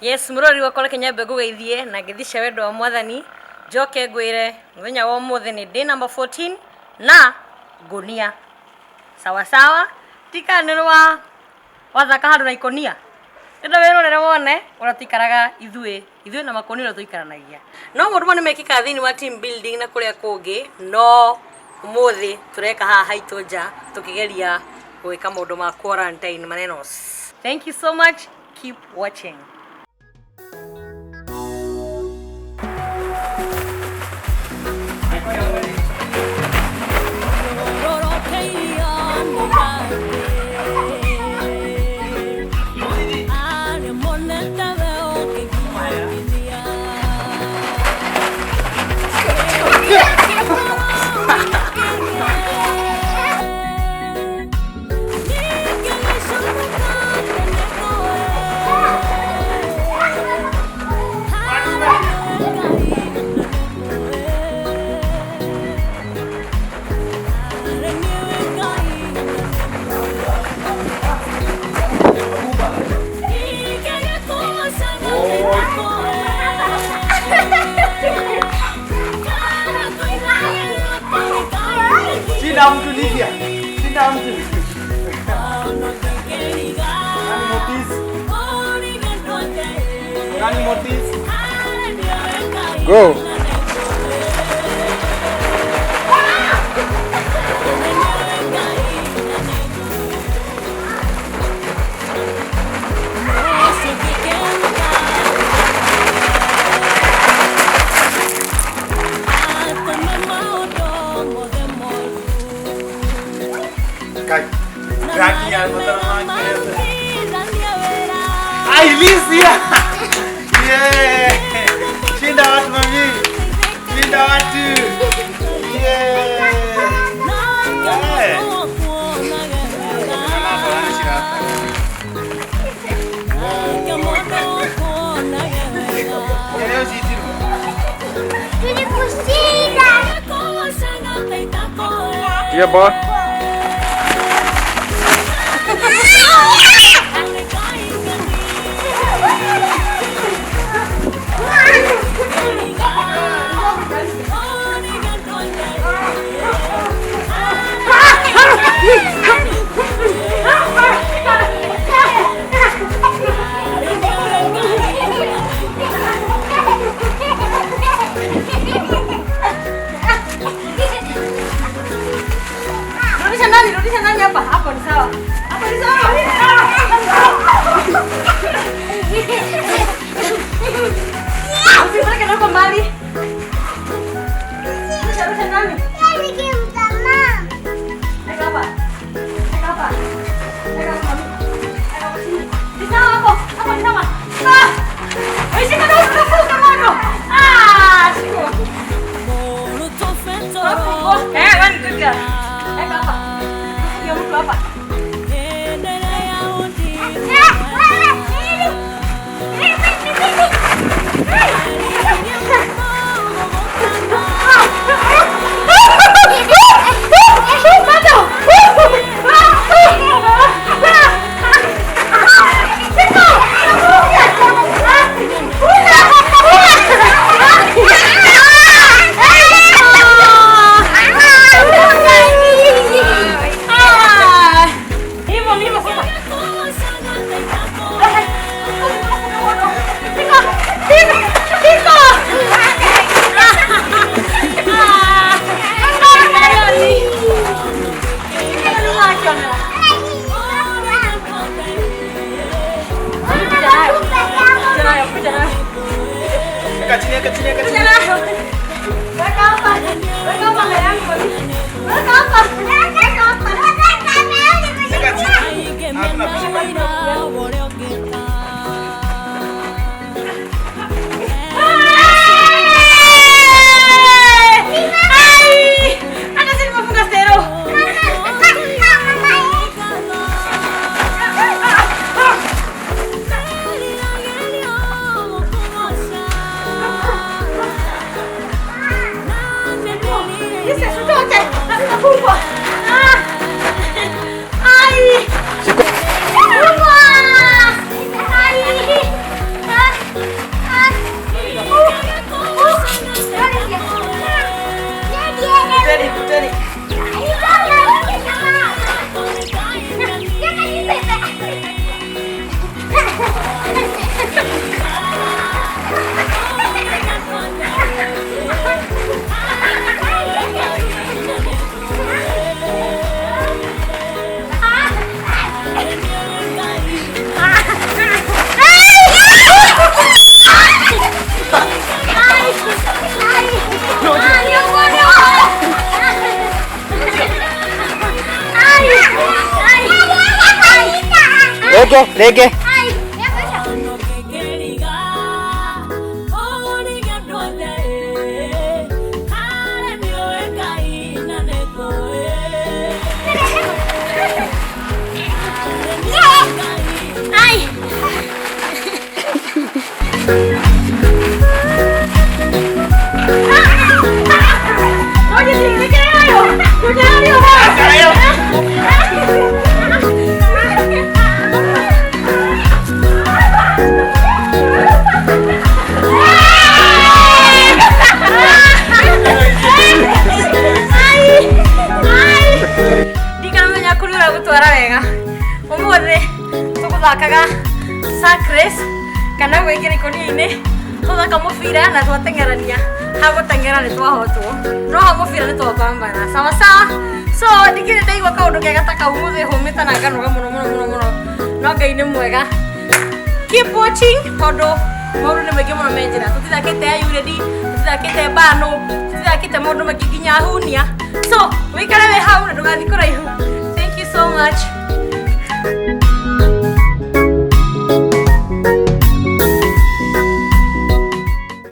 Yes, mũrori wakwa, reke nyambe ngũgeithie na ngeithi cia wendo wa Mwathani. Njoke ngwĩre mũthenya wa ũmũthĩ nĩ day number 14 na ngũnia. Sawa sawa, tikanĩrwa wathaka handũ na ikũnia. Enda wĩrorere wone ũrĩa tũikaraga ithuĩ, ithuĩ na makũnia ũrĩa tũikaranagia. No maũndũ mamwe nĩ mekĩkaga thĩinĩ wa team building na kũrĩa kũngĩ, no ũmũthĩ tũreka haha haitũ nja tũkĩgeria gwĩka maũndũ ma quarantine manenos. Thank you so much. Keep watching. Sina mtu Lydia. Sina mtu. Nani Motis? Nani Motis? Go. Kai. Raki ya Ai, Licia! Yeah! Shinda watu mami. Shinda watu. Yeah! Yeah. Yeah, boy. Rudisha ndani, rudisha ndani hapa. Hapo ni sawa. Hapo ni sawa. Usipeleke nako mbali. Rudisha, rudisha ndani. Weka hapa. Weka hapa. Weka hapa mami. Weka hapo chini. Ni sawa hapo. Hapo ni sawa. Ah! Shika na unafunga moto. Ah, shika. Eh, wewe ni good girl. Weka hapa. Funga mtu hapa. Hivyo ndivyo sasa. Weka chini, weka chini, weka chini. Weka chini. Hakuna kushika. This is Rĩngĩ, rĩngĩ. Ndikanamenya kũrĩ ũrĩa gũtwara wega. Ũmũthĩ tũgũthakaga sack race kana gwĩkĩra ikũnia-inĩ, twathaka mũbira na twateng'erania. Ha gũteng'era nĩ twahotwo, no ha mũbira nĩ twapambana. Sawa sawa. So ndikĩrĩ ndaigua kaũndũ kega ta kau ũmũthĩ, hũmĩte na nganoga mũno mũno mũno mũno, no Ngai nĩ mwega. Keep watching tondũ maũndũ nĩ maingĩ mũno me njĩra. Tũtithakĩte ayuredi, tũtithakĩte bano, tũtithakĩte maũndũ maingĩ nginya hunia. So wĩikare wĩ hau na ndũgathiĩ kũraihu. Thank you so much.